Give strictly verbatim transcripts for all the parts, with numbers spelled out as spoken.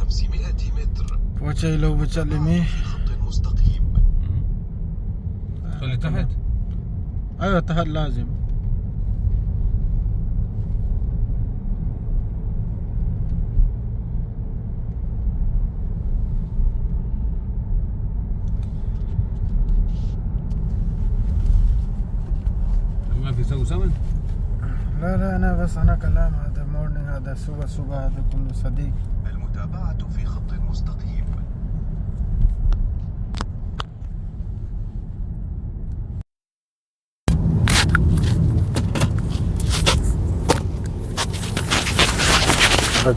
خمسمائة متر. ꯄꯣꯠ ꯆꯩ ꯂꯧꯕ ꯆꯠꯂꯤꯃꯤ. في خط مستقيم. خلي تحت. ايوه، تحت لازم. ما في سوسن؟ لا، لا، انا بس، انا كلام هذا مورنينج، هذا صبح صبح، هذا كله صديق. المتابعة في خط مستقيم.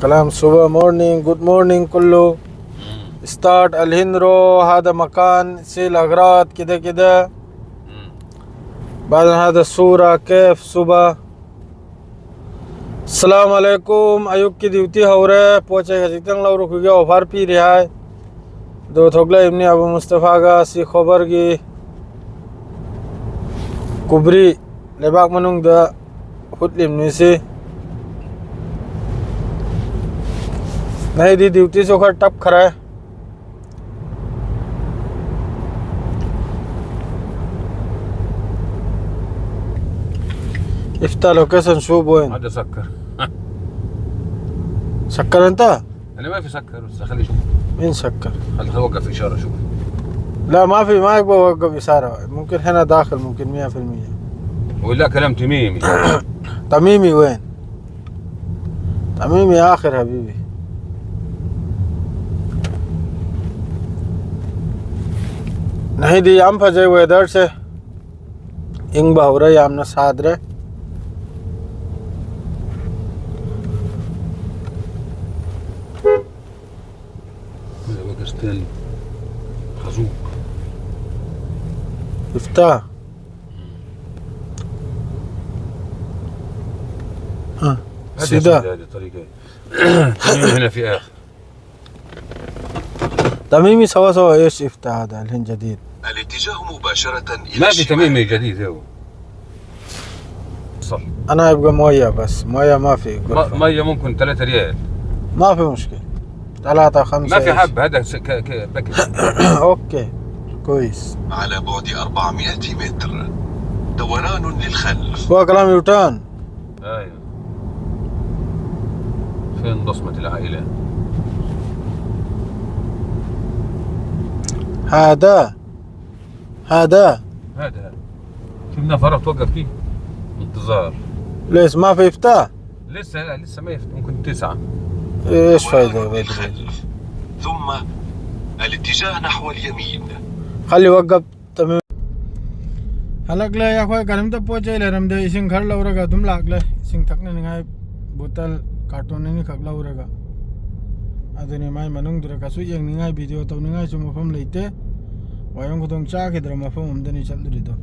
كلام صبح، مورنينج، جود مورنينج كله. ستارت الهنرو، هذا مكان سي الأغراض كده كده. بعدين هذا الصورة كيف صبح. السلام عليكم. ꯑꯌꯨꯛꯀꯤ ꯗ꯭ꯌꯨꯇꯤ ꯍꯧꯔꯦ꯫ ꯄꯣꯠ ꯆꯩ ꯈꯖꯤꯛꯇꯪ ꯂꯧꯔꯨꯈꯤꯒꯦ, ꯑꯣꯐꯔ ꯄꯤꯔꯤ ꯍꯥꯏ꯫ ꯑꯗꯣ ꯊꯣꯛꯂꯛꯏꯕꯅꯤ ꯑꯕꯨ ꯃꯨꯁꯇꯐꯥꯒ ꯁꯤ ꯈꯣꯕꯔꯒꯤ ꯀꯨꯕ꯭ꯔꯤ ꯂꯩꯕꯥꯛ ꯃꯅꯨꯡꯗ ꯍꯨꯠꯂꯤꯕꯅꯤ ꯁꯤ꯫ ꯅꯩꯗꯤ ꯗ꯭ꯌꯨꯇꯤꯁꯨ ꯈꯔ ꯇꯞꯈ꯭ꯔꯦ꯫ افتح لوكيشن شو بوين. هذا سكر. سكر انت؟ انا ما في سكر، بس خليه يشوف. مين سكر؟ خليه يوقف اشاره، شوف. لا، ما في، ما يبغى يوقف اشاره، ممكن هنا داخل، ممكن مية في المية. ولا كلام تميمي. تميمي وين؟ تميمي آخر حبيبي. نهيدي يام فجأة ويدر سه. ꯏꯪꯕ ꯍꯧꯔꯦ، ꯌꯥꯝꯅ ꯁꯥꯗ꯭ꯔꯦ꯫ هذا بقى ستانلي. خازوق. افتح. ها. هذه سيدا. هذه الطريقة. هنا في آخر. تميمي سوا سوا ايش افتح هذا الحين جديد؟ الاتجاه مباشرة إلى ما في الشمال. تميمي جديد، هو. صح. انا ابغى مويه بس، مويه ما في ما- غرفة. مية ممكن ثلاثة ريال. ما في مشكلة. ثلاثة خمسة ما في حب، هذا س- ك- ك- بكري. اوكي، كويس. على بعد أربعمائة متر، دوران للخلف. وكلام يوتان. ايوه. فين بصمة العائلة؟ هذا، هذا. هذا. شفنا فرح توقف فيه. انتظار. ليش ما في افتاء؟ لسه، لا، لسه ما يفتح، ممكن تسعة. ايش فايدة بدري؟ ثم الاتجاه نحو اليمين. خلي وقف. ꯇꯃꯤꯜ ꯍꯜꯂꯛꯂꯦ ꯑꯩꯈꯣꯏ ꯒꯥꯔꯤꯝꯇ ꯄꯣꯠ ꯆꯩ ꯂꯩꯔꯝꯗꯦ꯫ ꯏꯁꯤꯡ ꯈꯔ ꯂꯧꯔꯒ ꯑꯗꯨꯝ ꯂꯥꯛꯂꯦ꯫ ꯏꯁꯤꯡ ꯊꯛꯅꯅꯤꯡꯉꯥꯏ ꯕꯣꯇꯜ ꯀꯥꯔꯇꯣꯟ ꯑꯅꯤꯈꯛ ꯂꯧꯔꯒ꯫ ꯑꯗꯨꯅꯤ ꯃꯥꯏ ꯃꯅꯨꯡꯗꯨꯗ ꯀꯩꯁꯨ ꯌꯦꯡꯅꯤꯡꯉꯥꯏ, ꯚꯤꯗꯤꯑꯣ ꯇꯧꯅꯤꯡꯉꯥꯏꯁꯨ ꯃꯐꯝ ꯂꯩꯇꯦ꯫ ꯋꯥꯌꯣꯡ ꯈꯨꯗꯣꯡ ꯆꯥꯈꯤꯗ꯭ꯔ ꯃꯐꯝ ꯑꯝꯗꯅꯤ ꯆꯠꯂꯨꯔꯤꯗꯣ꯫